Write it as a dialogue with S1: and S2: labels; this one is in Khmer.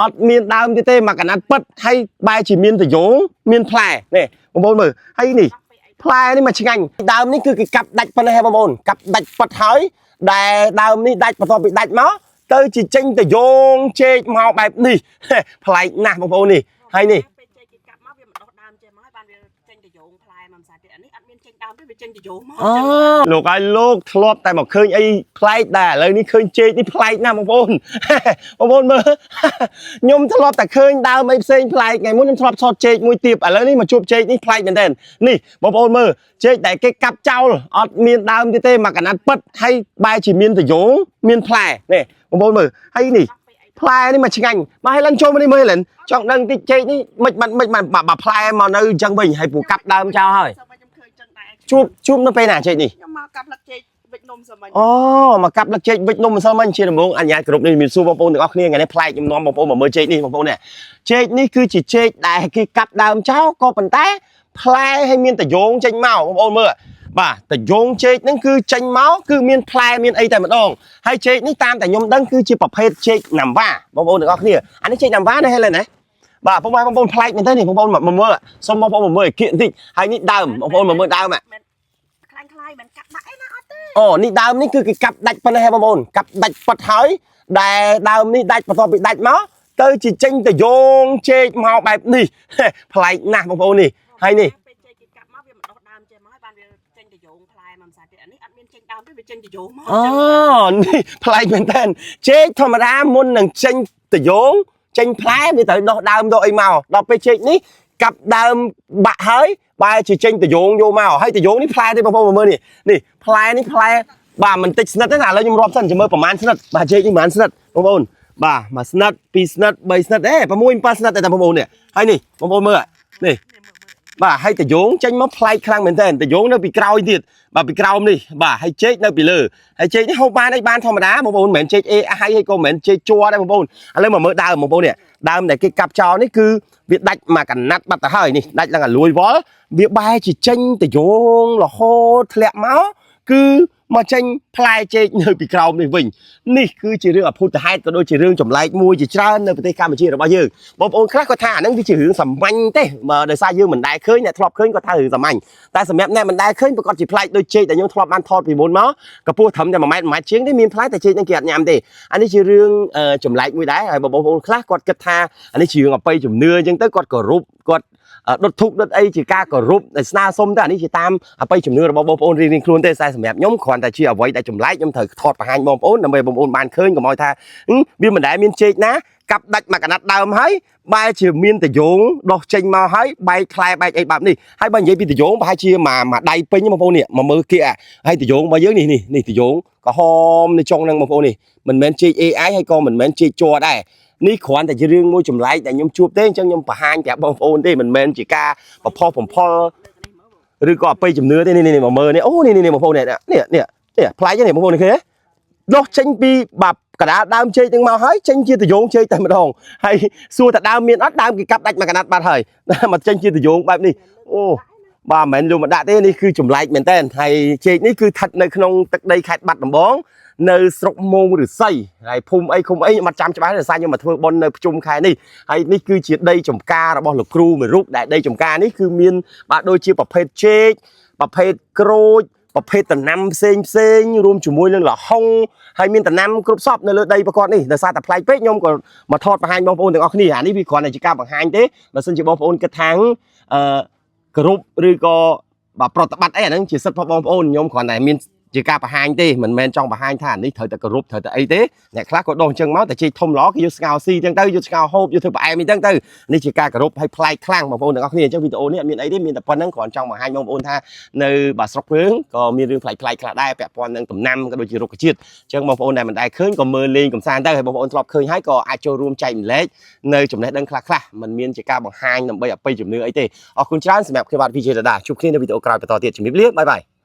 S1: អត់មានដើមទៀតទេមកកណាត់ពិតហើយបែរជាមានតយងមានផ្លែនេះបងប្អូនមើលហើយនេះផ្លែនេះមកឆ្ងាញ់ដើមនេះគឺគេកាប់ដាច់ប៉ុណ្ណេះហ៎បងប្អូនកាប់ដាច់ប៉ិតហើយដែលដើមនេះដាច់បន្ទាប់ពីដាច់មកទៅជាចេញតយងចេកមកបែបនេះ ប្លែកណាស់បងប្អូននេះហើយនេះ
S2: ពេលចេកគេកាប់មកវាមិនដុះដើមចេះមកហើយបានវាចេញតយងផ្លែមកម្សាទៀតអានេះអត់មានចេញដើមទេវាចេញតយងមក
S1: អូលោកឲ្យលោកធ្លាប់តែមកឃើញអីប្លែកដែរឥឡូវនេះឃើញចេកនេះប្លែកណាស់បងប្អូន បងប្អូនមើល ខ្ញុំធ្លាប់តែឃើញដើមអីផ្សេងប្លែកថ្ងៃមុនខ្ញុំធ្លាប់ថតចេកមួយទៀតឥឡូវនេះមកជួបចេកនេះប្លែកមែនទែននេះបងប្អូនមើលចេកដែលគេកាប់ចោលអត់មានដើមទៀតទេមកកណាត់ពិតហើយបែរជាមានតយងមានផ្លែនេះបងប្អូនមើលហើយនេះផ្លែនេះមកឆ្ងាញ់មកហេលិនចូលមកនេះមើលហេលិនចង់ដឹងតិចចេកនេះមិនមិនមិនមិនបើផ្លែមកនៅអញ្ចឹងវិញហើយពូកាប់ដើមចោលហើយ
S2: សម័យខ្ញុំឃើញចឹងដែរ
S1: ជួបជួបនៅពេលណាចេកនេះ
S2: ខ្ញុំមកកាប់លឹកចេកវិចនំសម័យ
S1: អូមកកាប់លឹកចេកវិចនំម្សិលមិញជាដំបូងអញ្ញាតគ្រប់នេះមានសួរបងប្អូនទាំងអស់គ្នាថ្ងៃនេះប្លែកខ្ញុំនាំបងប្អូនមកមើលចេកនេះបងប្អូននេះចេកនេះគឺជាចេកដែលគេកាប់ដើមចោលក៏ប៉ុន្តែផ្លែឲ្យមានតយងចេញមកបងប្អូនមើលបាទតយងចេកហ្នឹងគឺចេញមកគឺមានផ្លែមានអីតែម្ដងហើយចេកនេះតាមតែខ្ញុំដឹងគឺជាប្រភេទចេកណាំវ៉ាបងប្អូនទាំងអស់គ្នាអានេះចេកណាំវ៉ាណាហេលេនណាបាទបងប្អូនបងប្អូនប្លែកមែនទេនេះបងប្អូនមកមើលសូមបងប្អូនមកមើលឲ្យគៀកបន្តិចហើយនេះដើមបងប្អូនមកមើលដើម
S2: មិនខ្លាញ់ខ្លាយមិនកាត់ដាក់អីណាអត់ទេ
S1: អូនេះដើមនេះគឺគេកាប់ដាច់ប៉ុណ្ណេះហ៎បងប្អូនកាប់ដាច់ប៉ិតហើយដែលដើមនេះដាច់បន្ទាប់ពីដាច់មកទៅជាចេញតយងចេកមកបែបនេះ ប្លែកណាស់បងប្អូននេះហើយនេះ
S2: ពេលចេកគេកាប់មកវាមិនដុះដើមចេះមកហើយបានវាចេញតយងផ្លែមកម្សាទៀតអានេះអត់មានចេញដើមទេវាចេញតយងមក
S1: អូនេះប្លែកមែនតើចេកធម្មតាមុននឹងចេញតយងចេញផ្លែវាត្រូវដុះដើមដុះអីមកដល់ពេលចេកនេះកាប់ដើមបាក់ហើយបែរជាចេញតយងយកមកហើយតយងនេះផ្លែទេបងប្អូនមើលនេះនេះផ្លែនេះផ្លែបាទមិនតិចស្និតទេណាឥឡូវខ្ញុំរាប់សិនចាំមើលប្រហែលស្និតបាទចេកនេះប្រហែលស្និតបងប្អូនបាទមួយស្និតពីរស្និតបីស្និតអេ6 7ស្និតតែបងប្អូននេះហើយនេះបងប្អូនមើលនេះ បាទហើយតយងចេញមកប្លែកខ្លាំងមែនទែនតយងនៅពីក្រោយទៀតបាទពីក្រោមនេះបាទហើយចេកនៅពីលើហើយចេកនេះហូបបានអីបានធម្មតាបងប្អូនមិនមែនចេក AI ហើយក៏មិនមែនចេកជ័រដែរបងប្អូនឥឡូវមកមើលដើមបងប្អូននេះដើមដែលគេកាប់ចោលនេះគឺវាដាច់មកកណាត់បាត់ទៅហើយនេះដាច់ឡើងអាលួយវល់វាបែរជាចេញតយងរហូតធ្លាក់មកគឺមកចេញផ្លែចេកនៅពីក្រោមនេះវិញនេះគឺជារឿងអភូតហេតុក៏ដូចជារឿងចម្លែកមួយជាច្រើននៅប្រទេសកម្ពុជារបស់យើង បងប្អូនខ្លះគាត់ថាអាហ្នឹងវាជារឿងសាមញ្ញទេបើដោយសារយើងមិនដែលឃើញអ្នកធ្លាប់ឃើញគាត់ថារឿងសាមញ្ញតែសម្រាប់អ្នកមិនដែលឃើញប្រកាសជាប្លែកដូចចេកដែលខ្ញុំធ្លាប់បានថតពីមុនមកកម្ពស់ត្រឹមតែ1ម៉ែត្រ1ម៉ែត្រជាងទេមានផ្លែតែចេកហ្នឹងគេអត់ញ៉ាំទេអានេះជារឿងចម្លែកមួយដែរហើយបងប្អូនខ្លះគាត់គិតថាអានេះជារឿងអបិយជំនឿអញ្ចឹងទៅគាត់គោរពគាត់ដុតធូបដុតអីជាការគោរពដែលស្នើសុំទៅអានេះជាតាមអបិយជំនឿរបស់បងប្អូនរៀងៗខ្លួនទេតែសម្រាប់ខ្ញុំគ្រាន់តែជាអ្វីដែលចម្លែកខ្ញុំត្រូវថតបង្ហាញបងប្អូនដើម្បីបងប្អូនបានឃើញកុំឲ្យថាវាមិនដែលមានចេកណាកាប់ដាច់មកកណាត់ដើមហើយ បែរជាមានតយងដោះចេញមកហើយបែកផ្លែបែកអីបែបនេះហើយបើនិយាយពីតយងប្រហែលជាមួយមួយដៃពេញបងប្អូននេះមកមើលគៀកហើយតយងរបស់យើងនេះនេះនេះតយងក្រហមនៅចុងហ្នឹងបងប្អូននេះមិនមែនចេក AI ហើយក៏មិនមែនចេកជ័រដែរនេះគ្រាន់តែជារឿងមួយចម្លែកដែលខ្ញុំជួបទេអញ្ចឹងខ្ញុំបង្ហាញប្រាប់បងប្អូនទេមិនមែនជាការបំផុសបំផុលឬក៏អបិយជំនឿទេនេះនេះមកមើលនេះអូនេះនេះបងប្អូននេះនេះនេះនេះប្លែកនេះបងប្អូនឃើញទេដោះចេញពីបាប់កដាលដើមចេកហ្នឹងមកហើយចេញជាតយងចេកតែម្ដងហើយ សួរតែដើមមានអត់ដើមគេកាប់ដាច់មកកណាត់បាត់ហើយ មកចេញជាតយងបែបនេះអូបាទមិនមែនយកមកដាក់ទេនេះគឺចម្លែកមែនតើហើយចេកនេះគឺស្ថិតនៅក្នុងទឹកដីខេត្តបាត់ដំបងនៅស្រុកមោងឫស្សីហើយភូមិអីឃុំអីខ្ញុំអត់ចាំច្បាស់ទេដោយសារខ្ញុំមកធ្វើបុណ្យនៅភ្ជុំខែនេះហើយនេះគឺជាដីចំការរបស់លោកគ្រូមួយរូបដែលដីចំការនេះគឺមានបាទដូចជាប្រភេទចេកប្រភេទក្រូចប្រភេទដំណាំផ្សេងផ្សេងរួមជាមួយនឹងល្ហុងហើយមានដំណាំគ្រប់សពនៅលើដីប្រកបនេះដោយសារតែប្លែកពេកខ្ញុំក៏ មកថតបង្ហាញបងប្អូនទាំងអស់គ្នាអានេះវាគ្រាន់តែជាការបង្ហាញទេបើសិនជាបងប្អូនគិតថាអឺគោរពឬក៏បាទប្រតិបត្តិអីអាហ្នឹងជាសិទ្ធិរបស់បងប្អូនខ្ញុំគ្រាន់តែមានជាការបង្ហាញទេមិនមែនចង់បង្ហាញថាអានេះត្រូវតែគោរពត្រូវតែអីទេអ្នកខ្លះក៏ដោះអញ្ចឹងមកតែជែកធំល្អគេយកស្ងោស៊ីអញ្ចឹងទៅយកស្ងោហូបយកធ្វើផ្អែមអញ្ចឹងទៅនេះជាការគោរពហើយប្លែកខ្លាំងបងប្អូនទាំងអស់គ្នាអញ្ចឹងវីដេអូនេះអត់មានអីទេមានតែប៉ុណ្្នឹងគ្រាន់ចង់បង្ហាញបងប្អូនថានៅបាទស្រុកយើងក៏មានរឿងប្លែកៗខ្លះដែរពាក់ព័ន្ធនឹងដំណាំក៏ដូចជារុក្ខជាតិ អញ្ចឹងបងប្អូនដែលមិនដែលឃើញក៏មើលលេងកំសាន្តទៅហើយបងប្អូនធ្លាប់ឃើញហើយក៏អាចចូលរួមចែកម្លែកនៅចំណេះដឹងខ្លះៗមិនមានជាការបង្ហាញដើម្បីអបិយជំនឿអីទេអរគុណច្រើនសម្រាប់ខ្ញុំបាទ VJ តាជួបគ្នានៅវីដេអូក្រោយបន្តទៀតជំរាបលាបាយបាយ។